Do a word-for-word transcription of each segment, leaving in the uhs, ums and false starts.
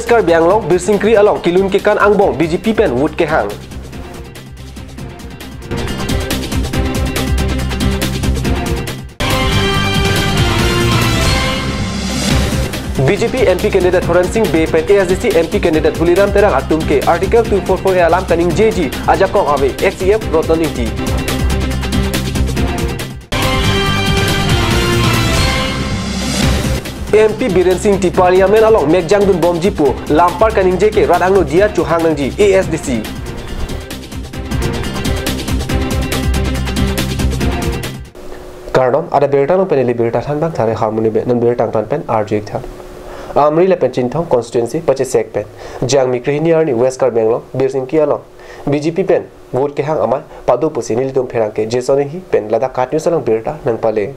Karbi Anglong Birsingkri along kelun kekan angbong B J P pen vote kehang. B J P M P candidate Horensing Bey pen A S D C M P candidate Tuliram Terang atum ke Article two four four A alam kaningjeji ajakong ave, ex C M Roton Engti. M P Biren Singh Engti Parliament along mekjang dun bomji pu lampar kaningje ke rat angno diya chohang nangji, A S D C. Kardom, ada birta along pen ili birta thanbang thare Harmony Bey, non birta angtan pen arju-ik tha. Amri lapen Chinthong constituency pachesek pen Jangmi krehini arni West Karbi Anglong Birsingkri along B J P pen vote kehang amei pado pusi nelitum pherangke Jason Enghi pen ladak KAT News along birta nangpale.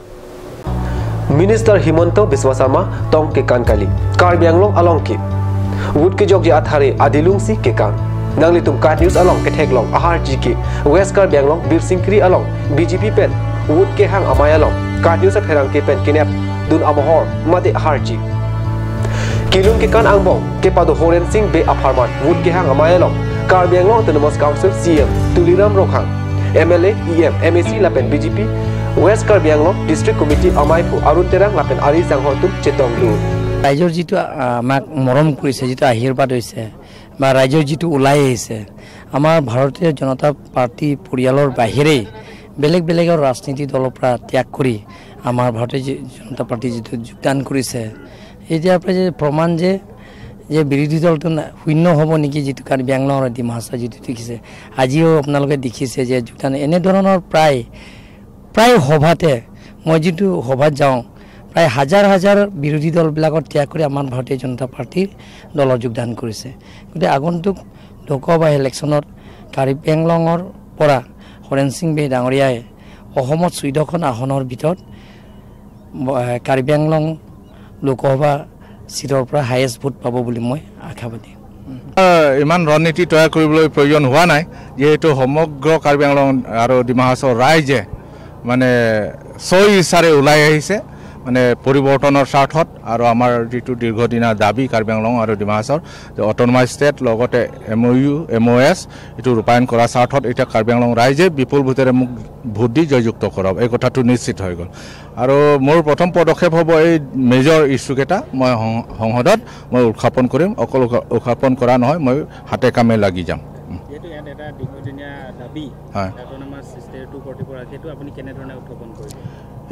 Minister Himanta Biswa Sarma tong kekan kali, Karbi Anglong along ke vote kejokji athare adilungsi kekan. Nanglitum KAT News along ketheklong aharji ke West Karbi Anglong Birsingkri along B J P pen vote kehang amei along KAT News apherangke pen kenep dun amohor mate aharji. Kelun kekan angbong kepado Horensing Bey apharman vote kehang amei along Karbi Anglong Autonomous Council C E M Tuliram Ronghang, M L A, E M, M A C lapen B J P West Karbi Anglong District Committee amei aphu Arun Terang lapen ari sanghor atum chetongdun. ৰাইজৰ যিটো, আহ, আমাক মৰম কৰিছে, যিটো আশীৰ্বাদ হৈছে, বা ৰাইজৰ যিটো ওলাই আহিছে, আমাৰ ভাৰতীয় জনতা পাৰ্টি পৰিয়ালৰ বাহিৰেই বেলেগ বেলেগৰ ৰাজনীতি দলৰ পৰা ত্যাগ কৰি আমাৰ ভাৰতীয় জ-, জনতা পাৰ্টি যিটো যোগদান কৰিছে, এতিয়াৰ পৰা যে প্ৰমাণ যে, যে বিৰোধী দলটো না-, শূন্য হ'ব নেকি, যিটো কাৰ্বি আংলং আৰু ডিমা হাছাও যিটো দেখিছে, আজিও আপোনালোকে দেখিছে যে যোগদান এনেধৰণৰ প্ৰায়, প্ৰায় সভাতে, মই যিটো সভাত যাওঁ, প্ৰায় হাজাৰ হাজাৰ বিৰোধী দলবিলাকক ত্যাগ কৰি আমাৰ ভাৰতীয় জনতা পাৰ্টিৰ দলত যোগদান কৰিছে। গতিকে আগন্তুক লোকসভা ইলেকশ্যনত কাৰ্বি আংলঙৰ পৰা হৰেণ সিং বে ডাঙৰীয়াই অসমত চৈধ্যখন আসনৰ ভিতৰত ব-, এ, কাৰ্বি আংলং লোকসভা চিটৰ পৰা হায়েষ্ট ভোট পাব বুলি মই আশাবাদী। আহ, ইমান ৰণনীতি তৈয়াৰ কৰিবলৈ প্ৰয়োজন হোৱা নাই, যিহেতু সমগ্ৰ কাৰ্বি আংলং আৰু ডিমা হাছাও ৰাইজে মানে স্ব ইচ্ছাৰে ওলাই আহিছে, মানে পৰিৱৰ্তনৰ স্বাৰ্থত আৰু আমাৰ যিটো দীৰ্ঘদিনীয়া দাবী কাৰ্বি আংলং আৰু ডিমা হাছাওৰ যে অট'নমাছ ষ্টেট লগতে এম অ' ইউ, এম অ' এছ এইটো ৰূপায়ণ কৰাৰ স্বাৰ্থত এতিয়া কাৰ্বি আংলং ৰাইজে বিপুল ভোটেৰে মোক ভোট দি জয়যুক্ত কৰাওক, এই কথাটো নিশ্চিত হৈ গ'ল। আৰু মোৰ প্ৰথম পদক্ষেপ হ'ব এই মেজৰ ইছ্যুকেইটা মই সং-, সংসদত মই উত্থাপন কৰিম, অকল উত্থা-, উত্থাপন কৰা নহয়, মই হাতে কামে লাগি যাম। যিহেতু ইয়াত এটা দীৰ্ঘদিনীয়া দাবী, হয়। Autonomous state two forty four, সেইটো আপুনি কেনেধৰণে উত্থাপন কৰিব?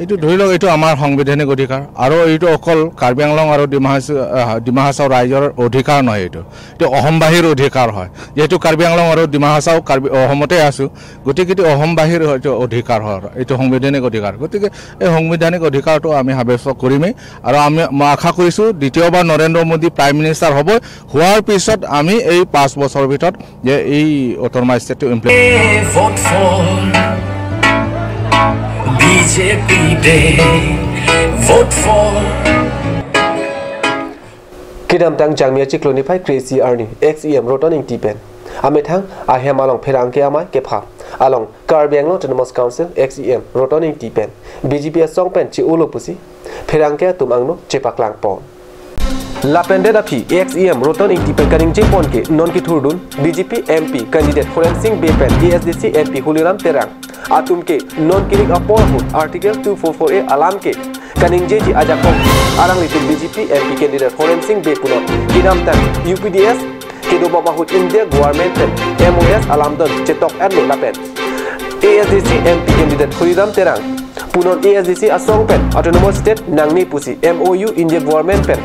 এইটো ধৰি লওক, এইটো আমাৰ সাংবিধানিক অধিকাৰ আৰু এইটো অকল কাৰ্বি আংলং আৰু ডিমা হাছ-, আহ, ডিমা হাছাও ৰাইজৰ অধিকাৰ নহয়, এইটো, এইটো অসমবাসীৰ অধিকাৰ হয়। যিহেতু কাৰ্বি আংলং আৰু ডিমা হাছাও কাৰ্বি অসমতে আছো, গতিকে এইটো অসমবাসীৰ হয়তো অধিকাৰ হয়, এইটো সাংবিধানিক অধিকাৰ। গতিকে এই সাংবিধানিক অধিকাৰটো আমি সাব্যস্ত কৰিমেই আৰু আমি, মই আশা কৰিছো দ্বিতীয়বাৰ নৰেন্দ্ৰ মোদী প্ৰাইম মিনিষ্টাৰ হ'বই, হোৱাৰ পিছত আমি এই পাঁচ বছৰৰ ভিতৰত যে এই অট'নমাছ ষ্টেটটো implement Vote for B J P Day. Vote for Kedamtang Jangmi achiklo niphai kre-isi arni ex E M Roton Engti pen amethang ahem along pherangke amei kepha along Karbi Anglong Autonomous Council ex E M Roton Engti pen B J P asong pen che-olo pusi pherangke atum angno chepaklangpon. Lapen det aphi ex E M Roton Engti pen kaningje pon ke non kethurdun B J P M P candidate Horensing Bey pen A S D C M P Tuliram Terang atum ke non kilik apor ahut Article two four four A alam ke kaningjeji ajakong alanglitum B J P M P candidate Horensing Bey punon kedamtang U P D S kedobom ahut India government pen M O S alamdon chetok-etlo lapen A S D C M P candidate Tuliram Terang punon A S D C asong pen Autonomous State nangne pusi M O U India government pen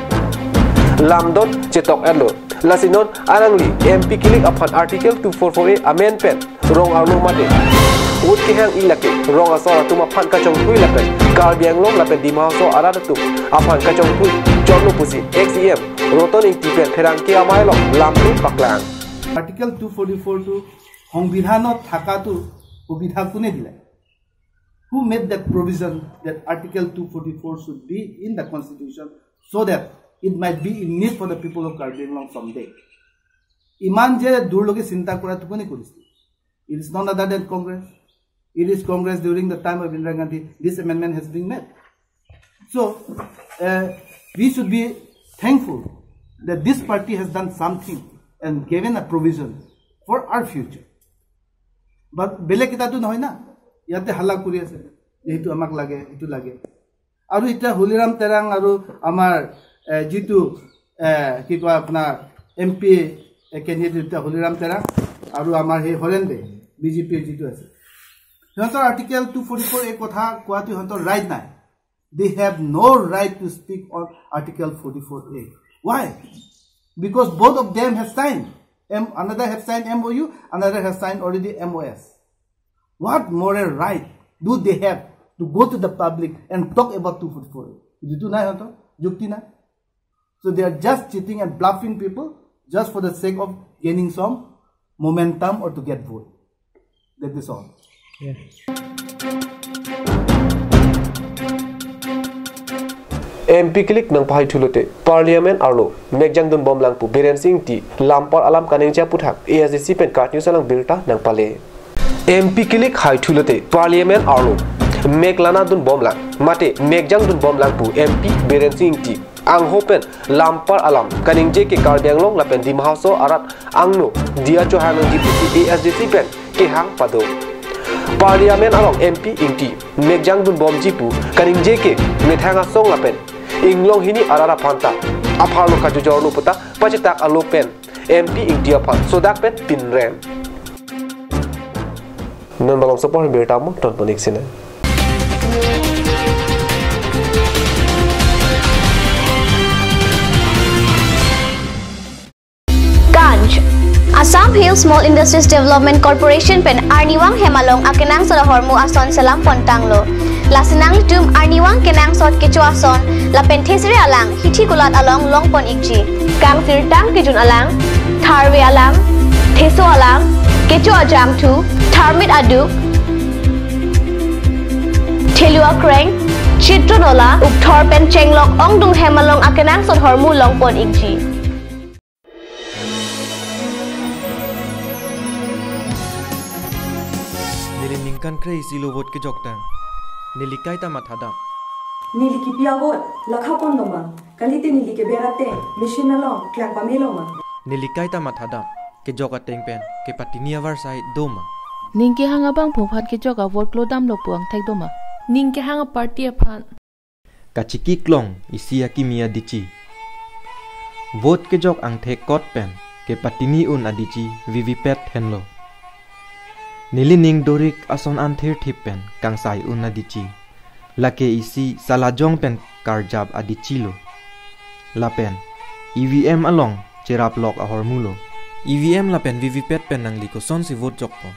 lamdon chetok-etlo. Lasi non alangli M P kilik aphan Article two four four A amend pen rong arlo mate vote kehang-ik lake rong asor atum aphan kachongthui lapen Karbi Anglong lapen Dima Hasao arat atum aphan kachongthui chotlo pusi ex E M Roton Engti pen pherangke amei along lamri paklang. Article two forty ফ'ৰটো সংবিধানত থকাটো সুবিধা কোনে দিলে? Who made that provision that Article two forty-four should be in the constitution so that it might be in need for the people of Karbi Anglong someday? ইমান যে দূৰলৈকে চিন্তা কৰাটো কোনে কৰিছিল? It is none other than Congress. It is Congress during the time of Indira Gandhi this amendment has been made. So uh, we should be thankful that this party has done something and given a provision for our future. But বেলেগ কেইটাতো নহয় না, ইয়াতে হাল্লা কৰি আছে যে সেইটো আমাক লাগে, এইটো লাগে। আৰু এতিয়া হলিৰাম তেৰাং আৰু আমাৰ, এ, যিটো, এ, কি কয়, আপোনাৰ এম পি কেণ্ডিডেট এতিয়া হলিৰাম তেৰাং আৰু আমাৰ সেই হৰেণ বে, বি জে পিৰ যিটো আছে, সিহঁতৰ আৰ্টিকেল টু ফৰ্টি ফ'ৰ এ কথা কোৱাটো সিহঁতৰ ৰাইট নাই। They have no right to speak on Article forty-four A. Why? Because both of them have signed. M- another have signed M O U, another has signed already M O S. What moral right do they have to go to the public and talk about two forty-four A? Jitu nai hoto, jukti nai. So they are just cheating and bluffing people just for the sake of gaining some momentum or to get vote. That is all. M P kilik nangpahai thulote Parliament arlo mekjang dunbomlang pu Biren Singh Ingti lampar alam kaningje aputhak A S D C pen KAT News alang birta nangpale. M P kilik hai thulote Parliament arlo mek lana dunbomlang mate mekjang dunbomlang pu M P Biren Singh Ingti angho pen lampar alam kaningje ke Karbi Anglong lapen Dima Hasao arat angno diya chohang nangji pusi A S D C pen kehang pado. Parliament along M P Ingti mekjang dunbomji pu kaningje ke methang asong lapen inglong hini arat aphanta apharlo kajujorlo puta pachitak alo pen M P Ingti aphan sodak pen pinrem. Non malom sopor birta mo ton ponik sine. Ganj. Assam Hill Small Industries Development Corporation pen arnivang hem along akenangsot ahormu ason selam pontanglo. Lasi nanglitum arnivang kenangsot kecho ason lapen thesere alang hithi kulat along longpon ikji. Kangsirtang kejun alang, tharve alang, theso alang, kecho ajangthu, tharmit aduk, thelu akreng, chitro nola, ukthor pen chenglok ongdung hem along akenangsot ahormu longpon ikji. Neli ningkan kre-isi lo vote kejoktang. Neli kaita mathadam. Neli kipi a-vote lakha pon doma. Kalite neli keber ateng machine along klang pamelo ma. Neli kaita mathadam. Kejok ateng pen kepatini avarsai doma. Ning kehang abangphu aphan kejok a-vote klodamlo pu angthek doma. Ning kehang a-party aphan. Kachiki klong isi akimi adichi. Vote kejok angthek kot pen kepatini un adichi V V P A T henlo. Neli ning dorik ason an thirthip pen kangsai un adichi. Lake isi salajong pen karjap adichilo. Lapen E V M along cherap lok ahormulo. E V M lapen V V P A T pen nangli kosonsi vote jokpo?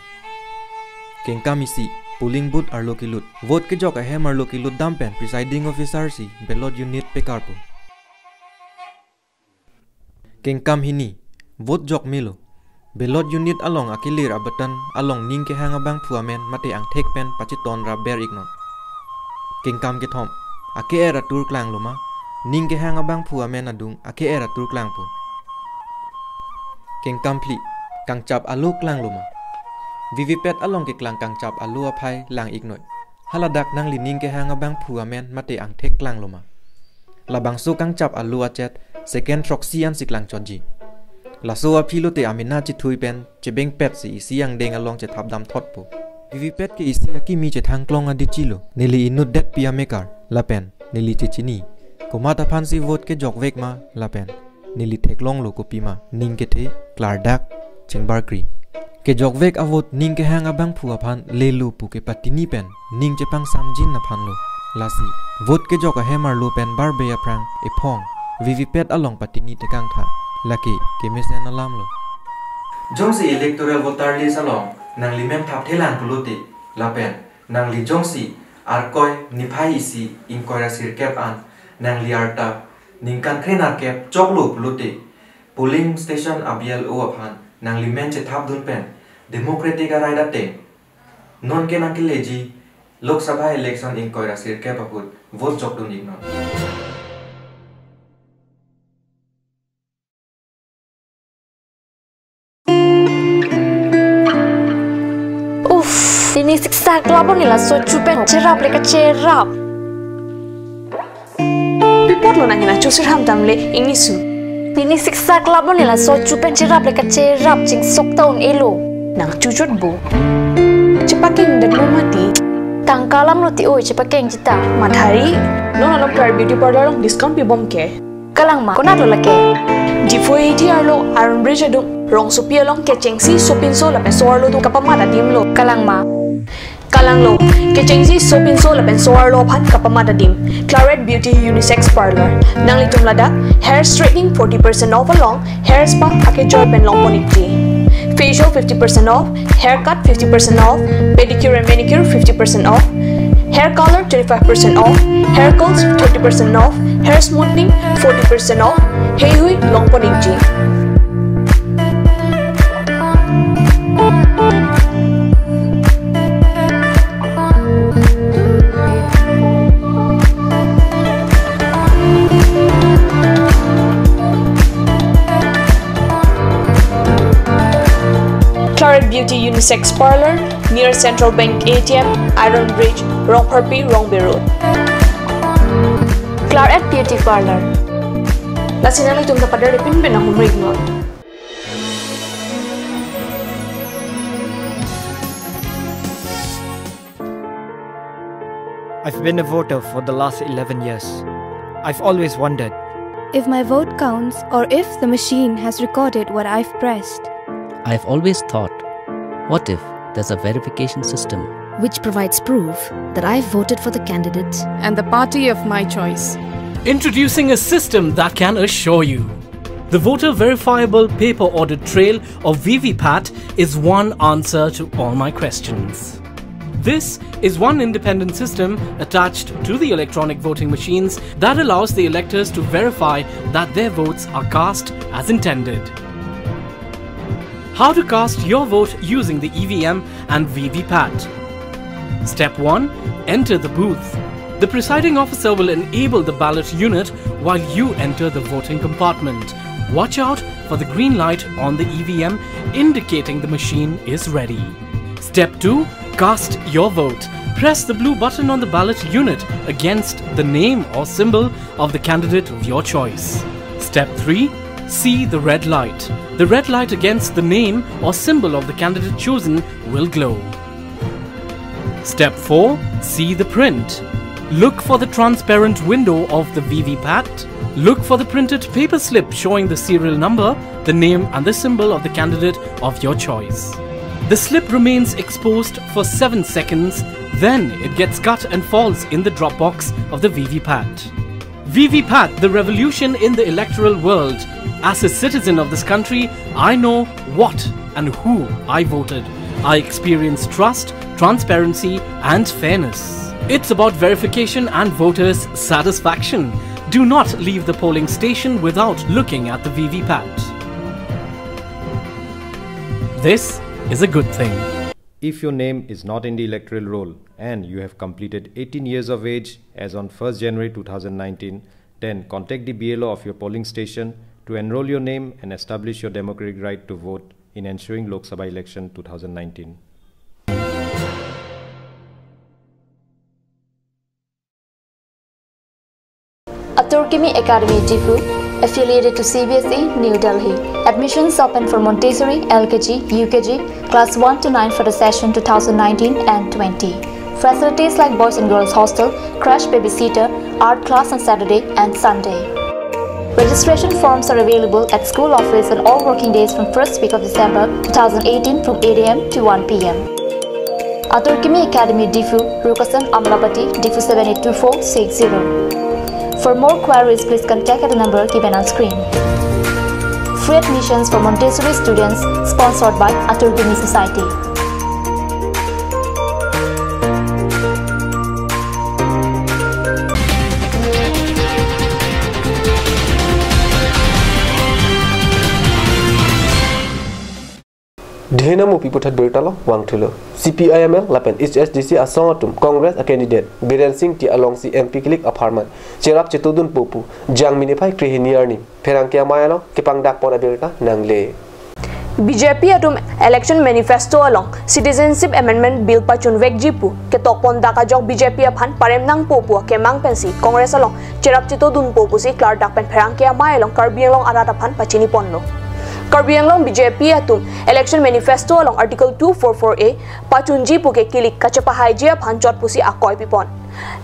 Kengkam isi, polling booth arlo kelut. Vote kejok ahem arlo kelut dam pen presiding officer si ballot unit pekarpo. Kengkam hini, vote jok melo. Ballot unit along akelir abatan along ning kehang abangphu amen mate angthek pen pachiton ra ber iknon. Kengkam kethom, ake-er atur klanglo ma, ning kehang abangphu amen adung ake-er atur klangpo. Kengkam phli, kangchap alo klanglo ma. V V P A T along keklang kangchap alo aphai lang iknoi. Haladak nangli ning kehang abangphu amen mate angthek klanglo ma. Labangso kangchap alo achet second throksi ansi klangchotji. Laso aphi lote amena chethui pen chebengpet si isi angdeng along chethap damthotpo. V V P A T ke isi akimi chethang klong adichilo. Neli inut detpi amekar lapen neli chechini. Komat aphansi vote kejokvek ma lapen neli theklonglo kopima ning kethe klardak chingbarkri. Kejokvek a-vote ning kehang abangphu aphan lelo pu kepatini pen ning chepangsamjin aphanlo. Lasi vote kejok ahem arlo pen barbe aphrang ephong V V P A T along patini tekangtha. Lake kemesen alamlo. Jongsi electoral voter list along nangli mem thapthelang pulote lapen nangli jongsi Arkoi niphai isi ingkoi ra sirkep an nangli arta ningkan kre nerkep choklo pulote polling station a-B L O aphan nangli men chethapdun pen democratic a-right ateng nonke nangkeleji Lok Sabha election ingkoi ra sirkep ahut vote jokdun iknon. Uff, ini siksa kelabon nila so chupen cherap le kacherap. Pi apotlo nang hena chusir ham damle ingni su. Pini siksak lap lo ne laso chu pen cherap le kacherap chingsok ta un-elo. Nang chujut bo. Chepakeng det mo mati. Tangka alam lo ti oi chepakeng jita. Madhari. Non along Claret Beauty Parlour along discount pibom ke. Kalang ma, konat lo lake? Diphu A T arlo Iron Bridge adung rongsopi along kechengsi sopinso lapen so-arlo atum kapamat adim lo. Kalang ma? Kalang lo, kechengsi sopinso lapen so-arlo aphan kapamat adim. Claret Beauty Unisex Parlour. Nanglitum ladak hair straightening forty percent off along hair spa akejoi pen longpon ikji. Facial fifty percent off, haircut fifty percent off, pedicure and manicure fifty percent off, hair color twenty-five percent off, hair curls thirty percent off, hair smoothing forty percent off, heihui longpon ikji. Claret Beauty Unisex Parlour, near Central Bank A T M, Iron Bridge, Rongpharpi, Rongbe Road. Claret Beauty Parlour. Lasi nanglitum ta pader pinpin ahum ring non. I've been a voter for the last eleven years. I've always wondered if my vote counts or if the machine has recorded what I've pressed. I've always thought, what if there's a verification system which provides proof that I voted for the candidate and the party of my choice? Introducing a system that can assure you. The Voter Verifiable Paper Audit Trail, or V V PAT, is one answer to all my questions. This is one independent system attached to the electronic voting machines that allows the electors to verify that their votes are cast as intended. How to cast your vote using the E V M and V V PAT. Step one. Enter the booth. The presiding officer will enable the ballot unit while you enter the voting compartment. Watch out for the green light on the E V M indicating the machine is ready. Step two. Cast your vote. Press the blue button on the ballot unit against the name or symbol of the candidate of your choice. Step three. See the red light. The red light against the name or symbol of the candidate chosen will glow. Step four. See the print. Look for the transparent window of the V V PAT. Look for the printed paper slip showing the serial number, the name and the symbol of the candidate of your choice. The slip remains exposed for seven seconds, then it gets cut and falls in the drop box of the V V PAT. V V PAT, the revolution in the electoral world. As a citizen of this country, I know what and who I voted. I experience trust, transparency, and fairness. It's about verification and voters' satisfaction. Do not leave the polling station without looking at the V V PAT. This is a good thing. If your name is not in the electoral roll and you have completed eighteen years of age as on first January two thousand nineteen, then contact the B L O of your polling station to enroll your name and establish your democratic right to vote in ensuing Lok Sabha election two thousand nineteen. Atur Kimi Academy Diphu, affiliated to C B S E, New Delhi. Admissions open for Montessori, L K G, U K G, class one to nine for the session two thousand nineteen and twenty. Facilities like boys and girls hostel, crash babysitter, art class on Saturday and Sunday. Registration forms are available at school office on all working days from first week of December two thousand eighteen from eight A M to one P M. Atur Kimi Academy Diphu, Rukasan Amlapati, Diphu seven eight two four six zero. For more queries, please contact at the number given on screen. Free admissions for Montessori students, sponsored by Atur Kimi Society. Dhena mupi puthot birta lo vangthulo. C P I M L lapen H S D C asong atum Congress a candidate Biren Singh Ti alongsi M P kilik apharman cherap chetudun pupu Jangmi niphai krehini arni pherangke amei along kepangdak pon abirta nangle. B J P atum election manifesto along Citizenship Amendment Bill pachunvekji pu ketok pon dak ajok B J P aphan parem nangpo pu akemang pensi Congress along cherap chetodunpo pusi klardak pen pherangke amei along Karbi Anglong arat aphan pachini ponlo. Karbi Anglong B J P atum election manifesto along Article two four four A pachunji pu ke kilik kachepahaiji aphan chot pusi akoi pipon.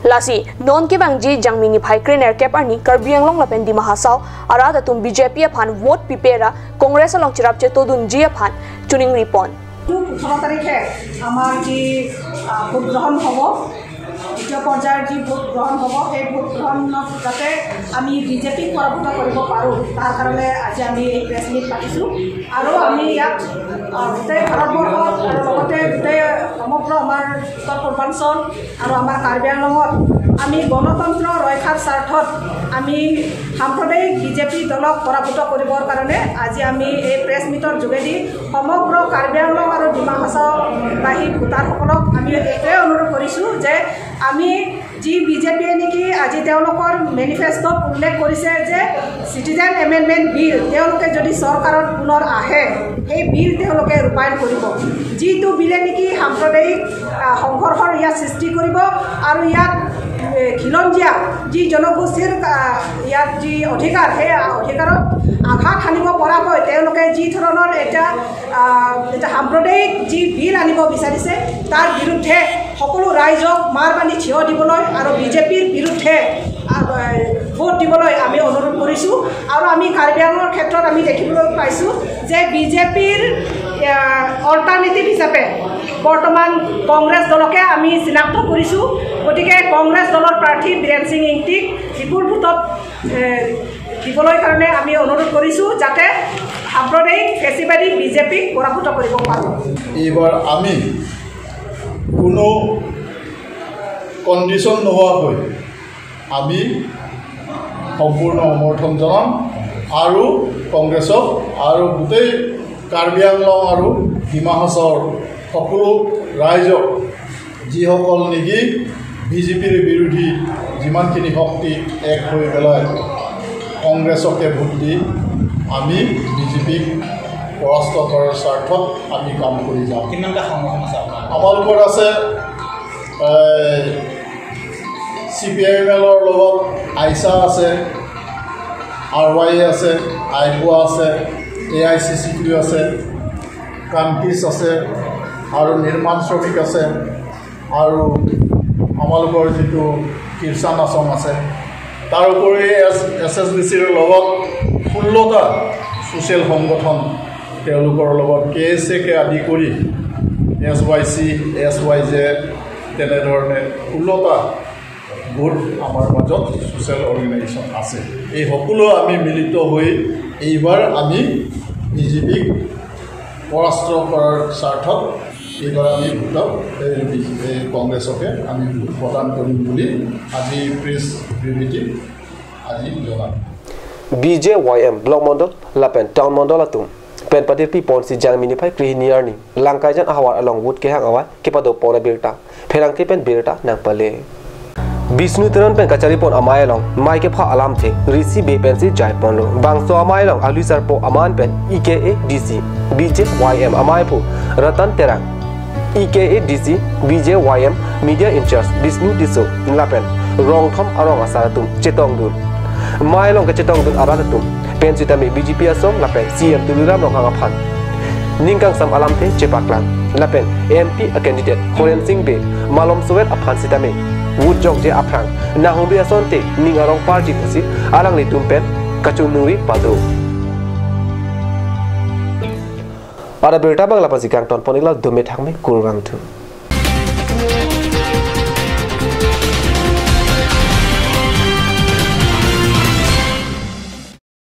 Lasi non kevangji Jangmi niphai krenerkep arni Karbi Anglong lapen Dima Hasao arat atum B J P aphan vote pipe ra Congress along cherap chetodunji aphan choningri pon. সোতৰ তাৰিখে আমাৰ যি, আহ, ভোট গ্ৰহণ হ'ব, দ্বিতীয় পৰ্যায়ৰ যি ভোট গ্ৰহণ হ'ব, সেই ভোট গ্ৰহণত যাতে আমি বিজেপিক পৰাভূত কৰিব পাৰোঁ, তাৰ কাৰণে আজি আমি এই প্ৰেছ মিট পাতিছোঁ। আৰু আমি ইয়াত, আহ, গোটেই ভাৰতবৰ্ষত আৰু লগতে গোটেই সমগ্ৰ আমাৰ উত্তৰ পূৰ্বাঞ্চল আৰু আমাৰ কাৰ্বি আংলঙত আমি গণতন্ত্ৰ ৰক্ষাৰ স্বাৰ্থত আমি সাম্প্ৰদায়িক বিজেপি দলক পৰাভূত কৰিবৰ কাৰণে আজি আমি এই প্ৰেছ মিটৰ যোগেদি সমগ্ৰ কাৰ্বি আংলং আৰু ডিমা হাছাওবাসী ভোটাৰসকলক আমি এইটোৱে অনুৰোধ কৰিছোঁ যে আমি যি বিজেপিয়ে নেকি আজি তেওঁলোকৰ মেনিফেষ্টত উল্লেখ কৰিছে যে চিটিজেন এমেণ্ডমেণ্ট বিল তেওঁলোকে যদি চৰকাৰত পুনৰ আহে, সেই বিল তেওঁলোকে ৰূপায়ণ কৰিব, যিটো বিলে নেকি সাম্প্ৰদায়িক, আহ, সংঘৰ্ষৰ ইয়াত সৃষ্টি কৰিব আৰু ইয়াত, এ, খিলঞ্জীয়া যি জনগোষ্ঠীৰ, আহ, ইয়াত যি অধিকাৰ, সেই অধিকাৰত আঘাত সানিব পৰাকৈ তেওঁলোকে যি ধৰণৰ এটা, আহ, এটা সাম্প্ৰদায়িক যি বিল আনিব বিচাৰিছে, তাৰ বিৰুদ্ধে সকলো ৰাইজক মাৰ বান্ধি থিয় দিবলৈ আৰু বিজেপিৰ বিৰুদ্ধে, আহ, ভোট দিবলৈ আমি অনুৰোধ কৰিছোঁ। আৰু আমি কাৰ্বি আংলঙৰ ক্ষেত্ৰত আমি দেখিবলৈ পাইছোঁ যে বিজেপিৰ, আহ, অল্টাৰনেটিভ হিচাপে বৰ্তমান কংগ্ৰেছ দলকে আমি চিনাক্ত কৰিছোঁ। গতিকে কংগ্ৰেছ দলৰ প্ৰাৰ্থী বীৰেন সিং ইংতিক বিপুল ভোটত, এ, দিবলৈ কাৰণে আমি অনুৰোধ কৰিছোঁ, যাতে সাম্প্ৰদায়িক ফেচিবাদী বিজেপিক পৰাভূত কৰিব পাৰোঁ। এইবাৰ আমি কোনো কণ্ডিশ্যন নোহোৱাকৈ আমি সম্পূৰ্ণ সমৰ্থন জনাম আৰু কংগ্ৰেছক আৰু গোটেই কাৰ্বি আংলং আৰু ডিমা হাছাওৰ সকলো ৰাইজক, যিসকল নেকি বিজেপিৰ বিৰোধী যিমানখিনি শক্তি এক হৈ পেলাই কংগ্ৰেছকে ভোট দি আমি বিজেপিক পৰাস্ত কৰাৰ স্বাৰ্থত আমি কাম কৰি যাম। কিমানটা সংগঠন আছে আপোনাৰ? আমাৰ লগত আছে, এ, চি পি আই এম এলৰ লগত আইছা আছে, আৰ ৱাই এ আছে, আইপুৱা আছে, A I C C T U আছে, কান্তিছ আছে আৰু নিৰ্মাণ শ্ৰমিক আছে আৰু আমালোকৰ যিটো কিষাণ আছাম আছে, তাৰ উপৰি এছ, এছ এছ ডি চিৰ লগত ষোল্লটা ছ'চিয়েল সংগঠন, তেওঁলোকৰ লগত কে এছ এ কে আদি কৰি S Y C, S Y J, তেনেধৰণে ষোল্লটা গোট আমাৰ মাজত ছ'চিয়েল অৰ্গেনাইজেশ্যন আছে। এই সকলো আমি মিলিত হৈ এইবাৰ আমি বিজেপিক পৰাস্ত কৰাৰ স্বাৰ্থত এইবাৰ আমি ভোটত এই বি-, এই কংগ্ৰেছকে আমি ভোট প্ৰদান কৰিম বুলি আজি প্ৰেছ বিবৃতি আজি জনালোঁ। B J Y M block mandal lapen town mandal atum pen patirpi ponsi Jangmi niphai krehini arni Langkaijan ahavar along vote kehang awai kepado pon abirta pherangke pen birta nangpale. Bishnu Teron pen kachari pon amei along mei kepha alamthe Risi Bey pensi jai ponlo. Bangso amei along alui sarpo aman pen E K A D C B J Y M amei aphu Ratan Terang, E K A D C B J Y M media in charge Bishnu Tisso lapen rong thom arong asar atum chetongdun. Mei along kachetongdun arat atum pen sitame B J P asong lapen C E M Tuliram Ronghang aphan ning kangsam alamthe chepaklang lapen M P a candidate Horen Sing Bey malom sowet aphan sitame vote jokje aphrang nahongbi asonte ning arong parji pusi alanglitum pen kachiningri pado. Ada birta abang la-ansi kangton pon-iklo, dome thakme, kurvangthu.